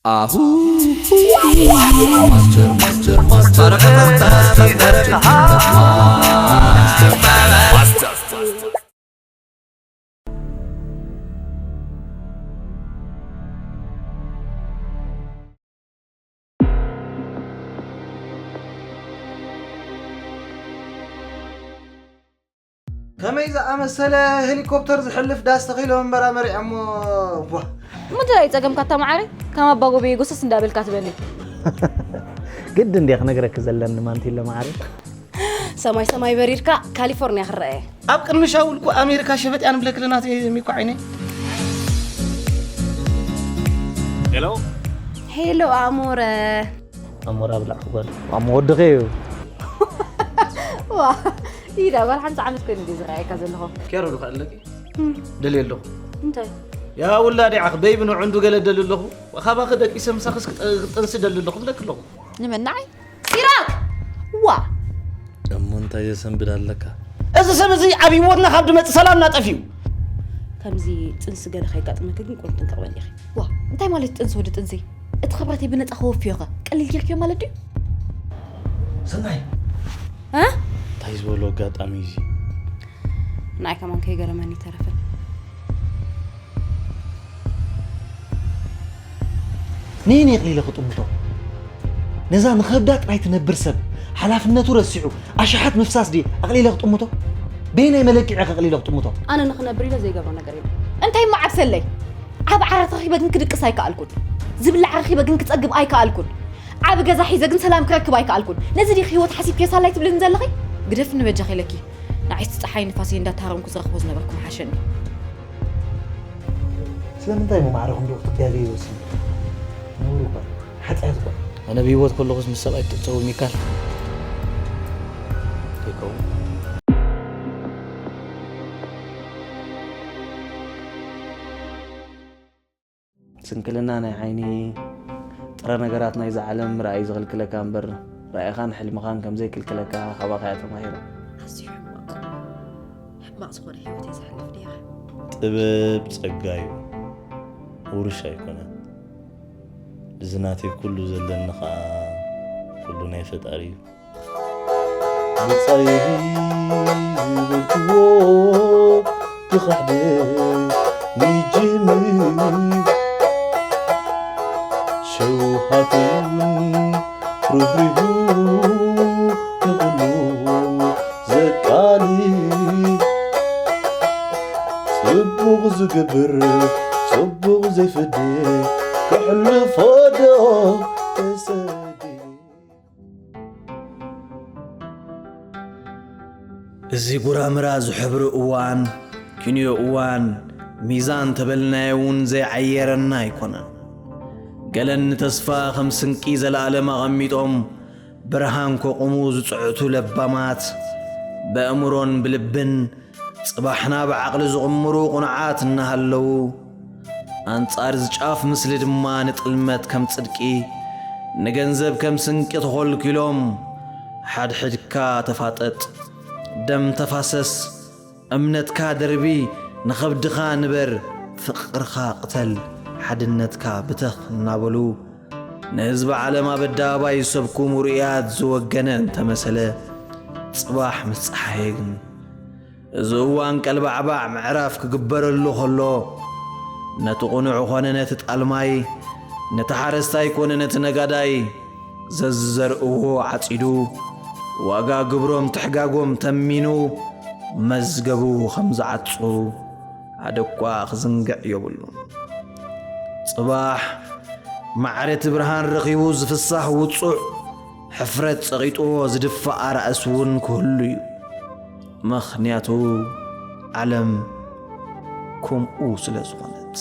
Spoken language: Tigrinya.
ኣሁ ማስተር ማስተር ማስተር ማስተር ከመይ ዝኣመሰለ ሄሊኮፕተር ዝሕልፍ ዳስ ተኺሎም በራበሪ እሞ። ቧ። እሞ እንታይ እዩ ጸገምካ ኣታ መዓረይ? ከም ኣባ ጎበየ ጎሰስ እንዳበልካ ትበኒ። ግድ እንድየ ክነግረኪ ዘለኒ ማንቲለ መዓረይ። ሰማይ ሰማይ በሪርካ ካሊፎርኒያ ክረአ። ኣብ ቅድሚ ሻውል እኮ ኣሜሪካ ሸበጥ እያ ንብለኪ ኣለና ሚኮ ዓይነይ። ሄሎ ሄሎ ኣሞረ። ኣሞራ ብላዕ ክበል ኣሞ ወድኸ እዩ። ዋ ኢዳ ጓል ሓምሳ ዓመት ኮይኑ ድዩ ዝረኣየካ ዘለኹ? ኬሮ ዶ ኣለኪ ደሊ ኣለኹ። እንታይ? ያ ውላዲ ዓኽ በይብ ንዑንዱ ገለ ደሊ ኣለኹ። ካባኺ ደቂሰ ምሳኽስ ክጠንሲ ደሊ ኣለኹ ብለኪ ኣለኹ። ንመናዓይ ሲራክ ዋ እሞ እንታይ የሰንብድ ኣለካ? እዚ ሰብ እዚ ኣብ ህይወትና ካብ ድመጽእ ሰላምና ጠፊኡ። ከምዚ ጥንሲ ገለ ከይጋጥመኪ ግን ቁሩብ ጥንቅቕ በሊ ኢኺ። ዋ እንታይ ማለት ጥንሲ ወዲ ጥንሲ? እቲ ክብረተይ ብነጻ ከወፍዮ ኸ ቀሊል ጌርክዮ ማለት ድዩ? ሰናይ እ? እንታይ ዝበሎ ኣጋጣሚ እዚ? ንዓይ ከማን ከይገረመኒ ይተረፈ። ነየን የቕሊለ ክጥምቶ? ነዛ ንኸብዳ ጥራይ ትነብር ሰብ ሓላፍነቱ ረሲዑ ኣሽሓት ምፍሳስ ድየ ኣቕሊለ ክጥምቶ? በየናይ መለክዒ ከቕሊለ ክጥምቶ? ኣነ ንኽነብር ኢለ ዘይገብሮ ነገር የለን። እንታይ እሞ ዓብሰለይ? ዓብ ዓራት ረኺበ ግን ክድቅስ ኣይከኣልኩን። ዝብላዕ ረኺበ ግን ክጸግብ ኣይከኣልኩን። ዓብ ገዛ ሒዘ ግን ሰላም ክረክብ ኣይከኣልኩን። ነዚ ዲኺ ህይወት ሓሲብክዮ ሳላይ ትብልኒ ዘለኺ? ግደፍኒ በጃኺ ኢለኪ። ንዓይስ ጸሓይ ንፋሰይ እንዳተሃረምኩ ዝረኽቦ ዝነበርኩ ምሓሸኒ። ስለምንታይ እሞ ማዕረ ክንድኡ ክትጋገይ ወሲንኪ? ነውሪ እኳ እዩ። ሓጢኣት እኳ እዩ። ኣነ ብህይወት ከለኹስ ምስ ሰብኣይ ትዕጸዊ ሚካል ከይከውን። ስንክልና ናይ ዓይኒ ጥረ ነገራት ናይዛ ዓለም ራእይ ዝኽልክለካ እምበር ራእይኻን ሕልምኻን ከም ዘይክልክለካ ካባኻ እያ ተማሂረ። ኣዝዩ ሕማቕ ሕማቕ ዝኾነ ህይወት እየ ዘሕልፍ ነይረ። ጥበብ ጸጋ እዩ፣ ውርሻ ኣይኮነን። እዚ ናተይ ኩሉ ዘለኒ ኸኣ ኩሉ ናይ ፈጣሪ እዩ። ብጻይ ዝበልክዎ ክኻሕደይ ይጅምር። ሸውሃተይ እውን ርህሪሁ ንኹሉ ዘቃልል። ጽቡቕ ዝገብር ጽቡቕ ዘይፈዲ ከሕልፎ ዶ ተሰዲ። እዚ ጉራምራ ዝሕብሪ እዋን ኪንዮ እዋን ሚዛን ተበልናዮ እውን ዘይዓየረና ኣይኮነን። ገለን ንተስፋ ከም ስንቂ ዘለኣለም ኣቐሚጦም ብርሃን ከቑሙ ዝጽዕቱ ለባማት ብእምሮን ብልብን ጽባሕና ብዓቕሊ ዝቕምሩ ቁኑዓት እናሃለዉ ኣንጻር ዝጫፍ ምስሊ ድማ ንጥልመት ከም ጽድቂ ንገንዘብ ከም ስንቂ ተኾልኪሎም ሓድሕድካ ተፋጠጥ ደም ተፋሰስ እምነትካ ደርቢ ንኸብድኻ ንበር ፍቕርኻ ቅተል ሓድነትካ ብተኽ እናበሉ ንህዝቢ ዓለም ኣብ ኣደባባይ ዝሰብኩ ምሩያት ዝወገነ እንተመሰለ ጽባሕ ምስ ጸሓየ ግን እዚ እዋን ቀልባዕባዕ ምዕራፍ ክግበረሉ ከሎ ነቲ ቕኑዕ ኾነ ነቲ ጣልማይ ነቲ ሓረስታይ ኮነ ነቲ ነጋዳይ ዘዝዘርእዎ ዓጺዱ ዋጋ ግብሮም ትሕጋጎም ተሚኑ መዝገቡ ከም ዝዓጹ ሓደ እኳ ክዝንግዕ የብሉን። ጽባሕ ማዕረ እቲ ብርሃን ረኺቡ ዝፍሳህ ውጹዕ ሕፍረት ጸቒጥዎ ዝድፋእ ኣራእስ እውን ክህሉ እዩ። ምኽንያቱ ዓለም ከምኡ ስለ ዝኾነት።